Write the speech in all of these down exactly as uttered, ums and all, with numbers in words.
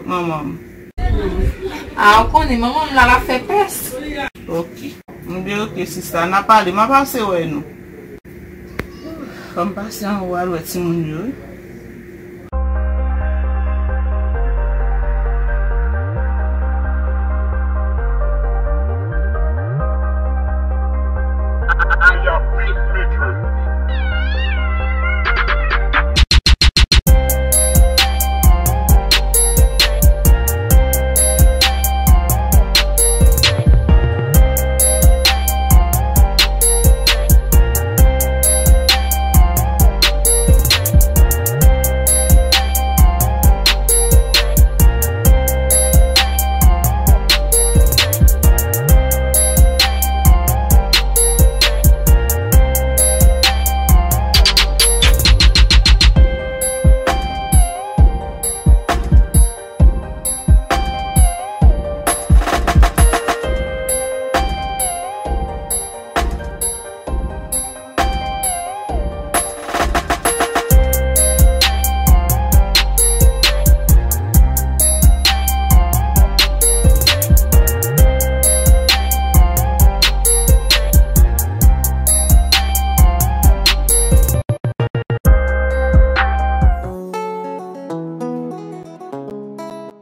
Manman m. Ah, ou konnen manman m la, l ap fè pès. Ok. M di ok, sista, n a pale, m a pase wè nou. Fò m pase anwo al wè timoun yo, wi.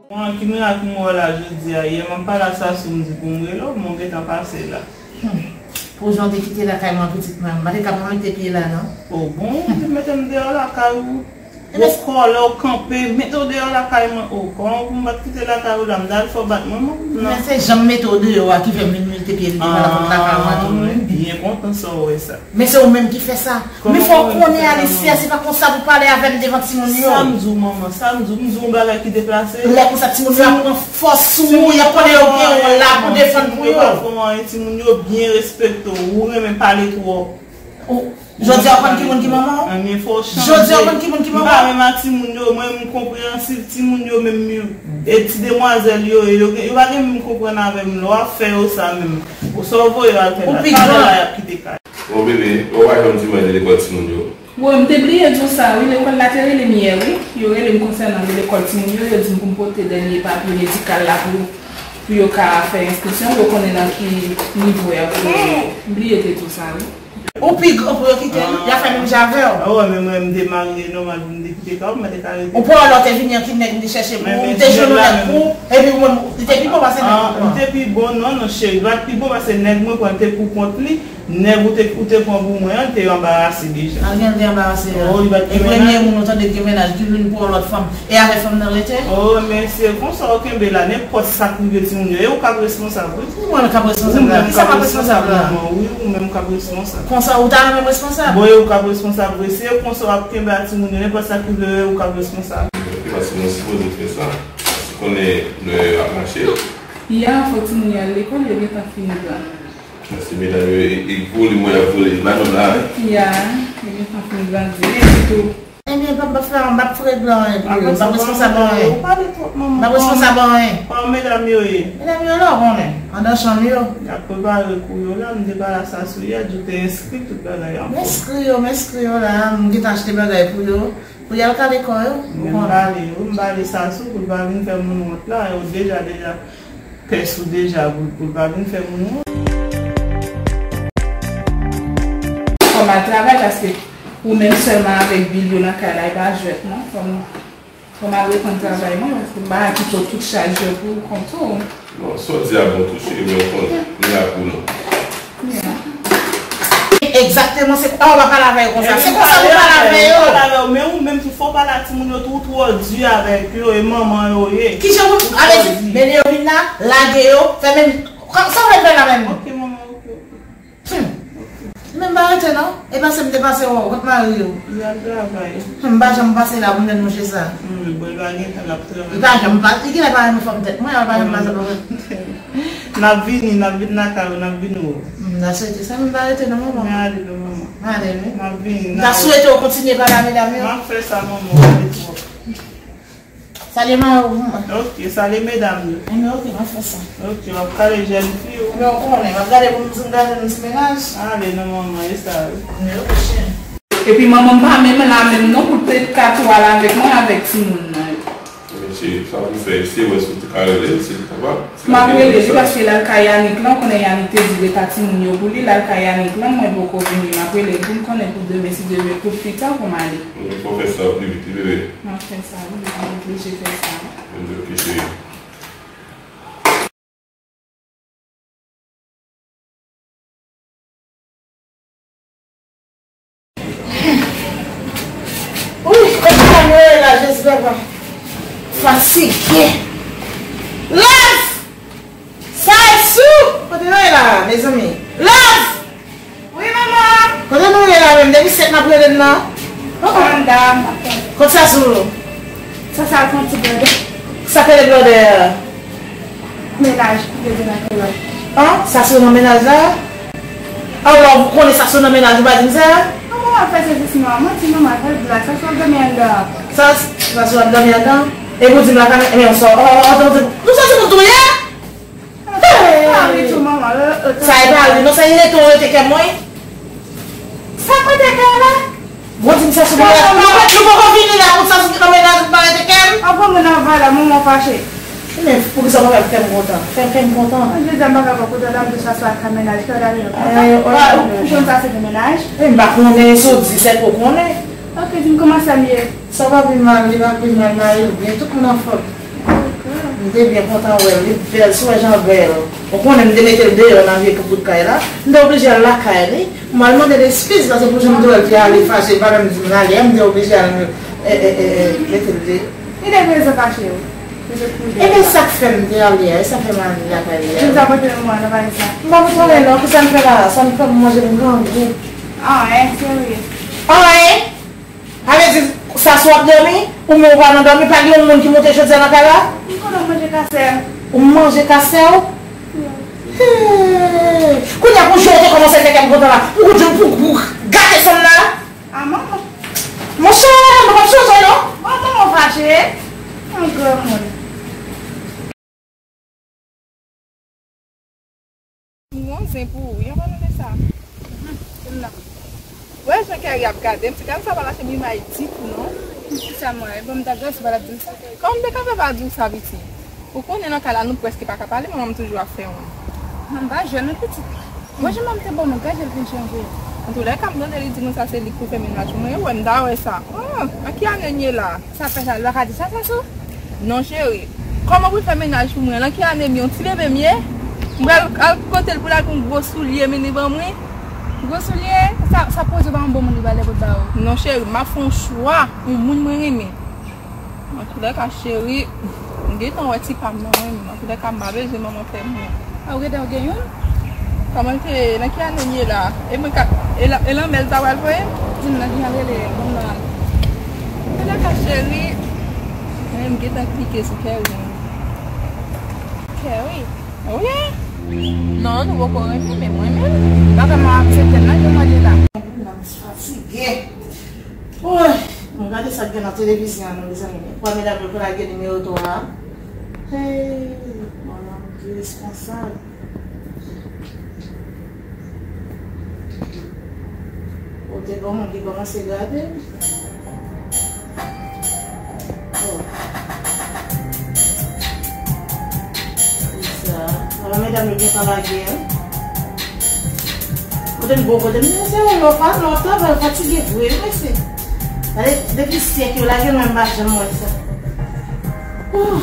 Bon, ki mirak m wè w la jodi a? Yè m ap pale a Sasou, m di pou m rele w, men w gentan pase la. Hmm. Pou jan w te kite lakay mwen, pitit mwen, m pa te ka pa mete pye la, non. O bon, ou te mete m deyò lakay ou. Gwo kòlè w kanpe, mete w deyò lakay mwen. O, kòman pou m pa t kite lakay ou la, m ta al fè w bat mwen, mwen? Men se jan m mete w deyò a ki fè m vin mete pye m devan lapòt lakay ou a tou, wi. Ah, m byen kontan sa w wè sa. Men se ou menm ki fè sa. Men fò w konnen, Alicia, se pa konsa pou pale avè m devan timoun yo. Sa m di w, manman, sa m di w, m di w yon bagay ki deplase. Lè konsa, timoun yo ap pran fòs sou ou, y ap konnen yo gen yon la pou defann pou yo. Timoun yo pa fè w anyen, timoun yo byen respekte w, ou renmen pale twòp. Jodi a w konn ki moun ki manman w? Ebyen, fò w chanje. Jodi a w konn ki moun ki manman w? M pa menm ak timoun yo, mwen m konpreyansiv, timoun yo menm yo. E ti demwazèl yo ye, yo, yo pa gen menm konprann avè m, lè w ap fè yo sa menm. Ou sa w voye yo al fè la, talè la y ap kite kay. Bon, bebe, ou pa janm di m ale lekòl timoun yo? Wi, m te bliye di w sa, wi. Lekòl la te rele m yè, wi. Yo rele m konsènan lekòl timoun yo, yo di m pou m pote dènye papye medikal la pou, pou yo ka fè enskripsyon, pou yo konnen nan ki nivo y ap voye yo. M bliye te di w sa, wi. Ou pi gran pou yo kite l, y a fè menm jan avè w. Ah, wè, men mwen, m te marye nòmal pou m te kite kay ou, m pa te ka rete. Ou pran lòt te vini an ki nèg m te chèche pou ou, m te jwenn yon nèg pou ou, epi ou menm, li te pi bon pase nèg ou pran. Li te pi bon, non, non, cheri, li pa t pi bon pase nèg mwen pran, li te pou kont li. Nèg ou te, ou te pran pou mwen an, li te anbarase deja. Al gen l te anbarase a. Oh, li pa t gen mennaj. E premye moun ou tande ki gen mennaj, ki vin pran lòt fanm. E avè fanm nan rete? Oh, men se konsa w kenbe la, nenpòt sa k rive timoun yo, e ou k ap responsab, wi. Ou menm k ap responsab la. Kisa k ap responsab la? Ou menm k ap responsab. Konsa ou ta renmen m responsab? Bon, e ou k ap responsab, wi. Se konsa w ap kenbe a timoun yo, nenpòt sa k rive yo, e ou k ap responsab. Paske mwen sipoze fè sa. Paske konnen lè y ap mache. Ya, fò timoun yo al lekòl, yo gentan fini gran. Paske medam yo, e, e vole, mwen ap vole, madanm la, wi. Ya, yo gentan fini grandi, men sitou. Ebyen, pa, pa fè, m ap regle anyen pou yo. M ap responsab anyen. Ou pale twòp, manman. M ap responsab anyen. Kòman medam yo ye? Medam yo la, ou konnen. Andan chanm yo. Y ap prepare kou yo la, m te pale a Sasou yè, di w te enskri tout bagay an fòm. M enskri yo, m enskri yo la, m gentan achte bagay pou yo. Pou y al kale kò yo, ou konnen. M bale yo, m bale Sasou pou l pa vin fè moun wont la, yo deja, deja pès ou deja pou, pou l pa vin fè moun wont. Fò m al travay paske ou menm sèlman avèk bil yo nan kay la, e pa jwèt non. Fò m, fò m al reprann travay mwen paske m pa ka kite w tout chaj yo pou ou kontou. Non, sa w di a bon tou, cheri, men w konnen, m la pou nou. Egzakteman, se, oh, w pa pale avè yo konsa. Se konsa pou pale avè yo. Men ou menm tou, fò w pale a timoun yo tou, ou twò di avèk yo, e manman yo ye. Kijan pou, ale di, mennen yo vin la, lage yo, fè menm, sa w vle fè la menm? Ok, manman, ok, ok. Hmm. Men m pa rete non. E pase m te pase wè w, kot mari yo? Li al travay. Hmm, m pa janm pase la pou m jwenn mouche sa. Hmm, bon, li pa gen tan, l ap travay. Li pa janm pa, li genlè pa renmen fòm tèt mwen, li pa janm pase pou mwen. N ap vini, n ap vin lakay ou, n ap vin wè w. Hmm, m ta swete sa, men m pa rete non, manman. Men ale non, manman. Ale, wi. N ap vini, n ap. M ta swete w kontinye pale a medam yo. M ap fè sa, manman, w ale twòp. Salye mari w pou mwen. Ok, salye medam yo. Enben, ok, m ap fè sa. Ok, w ap kale jèn fi yo. Enben, ou konnen, m ap gade pou m si m ka jwenn yon ti mennaj. Ale non, manman, e sa, wi. Enben, ok, cheri. Epi manman m pa menm la menm non, pou te ka tou al avèk mwen, avèk timoun nan. Enben, Se sa pou fè, se wè si w ka rele l, si l kapab. M ap rele li paske l al kay Yanick lan, ou konnen Yanick te di l reta timoun yo pou li, l al kay Yanick lan, mwen poko vini, m ap rele l pou m konnen pou demen, si Dye vle, pou pita pou m ale. Fò w fè sa pi vit, wi, bebe. M ap fè sa, wi, m oblije fè sa. Ok, cheri. Wi, e ki sa nou ye la, Jezi papa? Fatige. Love! Sa e sou! Kote nou ye la, mezanmi? Love! Wi, manman. Kote nou ye la menm? Depi sèt n ap rele n nan. Oh, oh. Anndan, m ap tann. Kot Sasou? Sasou al fè yon ti blòdè. Sa k rele blòdè a? Mennaj, pou te di nan kreyòl. An? Sasou nan mennaj la? Alò, ou konnen Sasou nan mennaj, ou pa di m sa? Manman, w ap fè sezisman. Mwen di manman, fè l blag. Sasou ap dòmi anndan. Sa, Sasou ap dòmi anndan? Epi w di m la ka, men yon sò. Oh, oh, oh, nou santi moun touye? Sa e pa ri, non, sa e rete w rete kè m, wi. Sa k rete kè w la? Bon, di m sa sou mwen la. An fèt, nou poko fini la, pou sa sou ki nan mennaj ou pa rete kè m. An bon, moun nan valè, manman fache. Men, poukisa w pa fè m kontan? Fè m, fè m kontan. Mwen jodi a m pa ka pran kontan, la m di sa sou ak ka mennaj, kè w la rele kontan. Ou konn sa se de mennaj? E m pa konnen, sa w di, sèl ou konnen. Ok, di m kòman sa m ye. Sa pa pi mal, li pa pi mal, mari l byen, tout moun anfòm. M te byen kontan wè l, li bèl, si w wè jan l bèl. Ou konnen m te mete l deyò nan vye poupout kay la. M te oblije al lakay li. M al mande l eskiz, paske pou jan m te wè l te ale fache, li pa menm di m l ale a, m te oblije al, e, e, e, e, mete l deyò. Li te bezwen fache wi. Ebyen, sa k fè m te ale a, e sa fè m ale lakay li a. Li t ap pote mwen nan valiz la. M pa bezwen ale non, kisa m fè la a? Sa m fè m manje m grangou. Anyen, serye. Anyen? Sa vle di, Sasou ap dòmi, ou menm ou pa nan dòmi, pa gen yon moun ki moute jodi a nan kay la? M konnen w manje kasè. Ou manje kasè w? Hey! Kounye a pou jwe w te kòmanse fè kè m kontan la. Pou, pou, pou, pou gate san m la? A manman. Monchè, nou p ap chanje non. Bon, manman w fache. Yon granmoun. M gon zen pou ou, wi, an palan de sa. Wè jan Kerry ap gade m, ti gade sa pa lache m imay ditou non. Kisa mwen, e bon m ta grase pa l ap di m sa. Kòman m te ka fè pa di w sa, pitit? Ou konnen nan kay la nou prèske pa ka pale, manman m toujou ap fè yon. Manman m pa jèn non, pitit. Wè jan manman m te bon, gad jan l vin chanje. Antoulèka, m tande li di konsa se li k pou fè mennaj pou mwen, wè m ta wè sa. Oh, nan ki ane n ye la? Sa fè sa, l pa ka di sa, Sasou? Non, cheri. Kòman pou l fè mennaj pou mwen? Nan ki ane m ye? Yon ti bebe m ye? M pral al kote l pou l al pran gwo soulye mennen ban mwen? Gwo soulye? Sa, sa poze pa yon bon moun li pral dèpòt ba ou. Non, cheri, m ap fè yon chwa, yon moun mwen renmen. Antoulèka, cheri, m gentan wè ti pa m nan, wi. Antoulèka, m pa bezwen manman fè m non. A, ou gentan gen youn? Kòman l te ye? Nan ki ane n ye la? E mwen ka, e la, e lanmè l ta pral voye m? Di m nan ki jan l rele, ban m nan. Antoulèka, cheri, mwen m gentan klike sou Kerry. Kerry? Wi. Non, nou poko renmen, men mwen menm. Bagay mwen aksepte l nan, jan mwen ye la. Fatige. Woy, nou gade sa k gen nan televizyon an non, mezanmi. Kwa medam yo pou lage nimewo twa a. Hey, manman m ki responsab. Ou te gon moun ki kòmanse gade. Oh. Sa, ala medam yo gentan lage, hein? Kote m bon, kote m se lè w pa, lè w ap travay, w fatige vre, wi, mesye. Gade, depi syèk yo lage, mwen m pa janm wè sa. Ooh.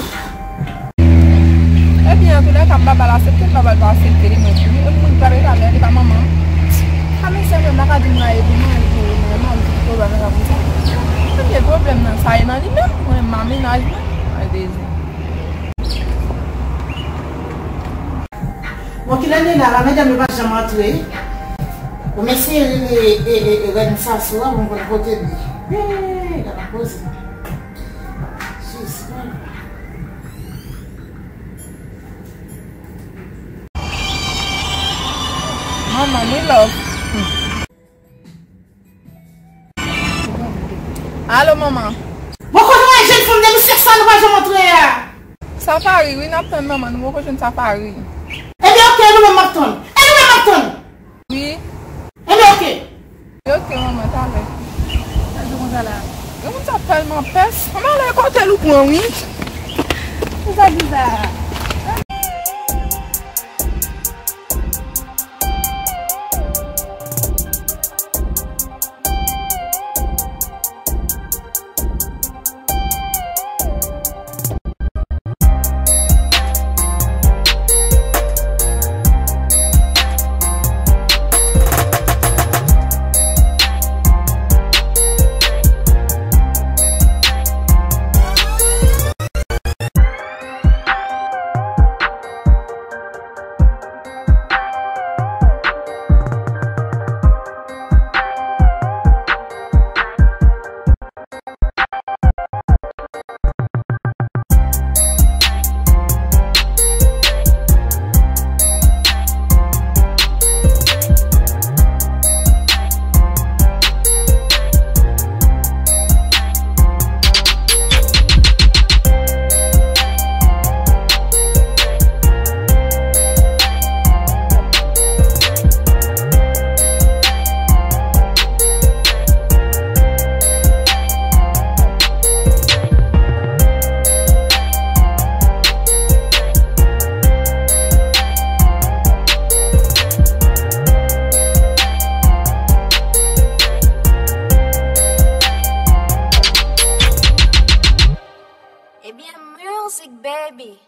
Ebyen, antoulèka, m pa pral aksepte, m pa pral pa aksepte li, mwen di, yon moun ki pa rele avè l, li pa manman m. A, men sè mwen, m pa ka di m rayi pou mwen, li pou mwen, mwen, m di pwoblèm nan ka pou sa. Ebyen, pwoblèm nan, sa e nan li menm, mwen, m a mennaj mwen, al bezwen. Bon, kilè l ye la, la medam yo pa janm antre. Bon, m eseye rele, e, e, e, rèn Sasou a, bon, m konn kote l ye. Hey, gade koze. Jezi. Manman, wi, love. Hmm. Alo, manman. Bon, kote w ye, jèn fanm, depi sèks la nou pa janm antre a? Safari, wi, n ap tann manman, nou poko jwenn Safari. Ebyen, oke, nou menm m ap tann. E nou menm m ap tann. Wi. Ebyen, oke. Oke, manman, talè. Sa di konsa la. Granmoun sa tèlman pès. Manman, lè kote l ou pran, wi. Sa ki sa? Ebyen, music, baby.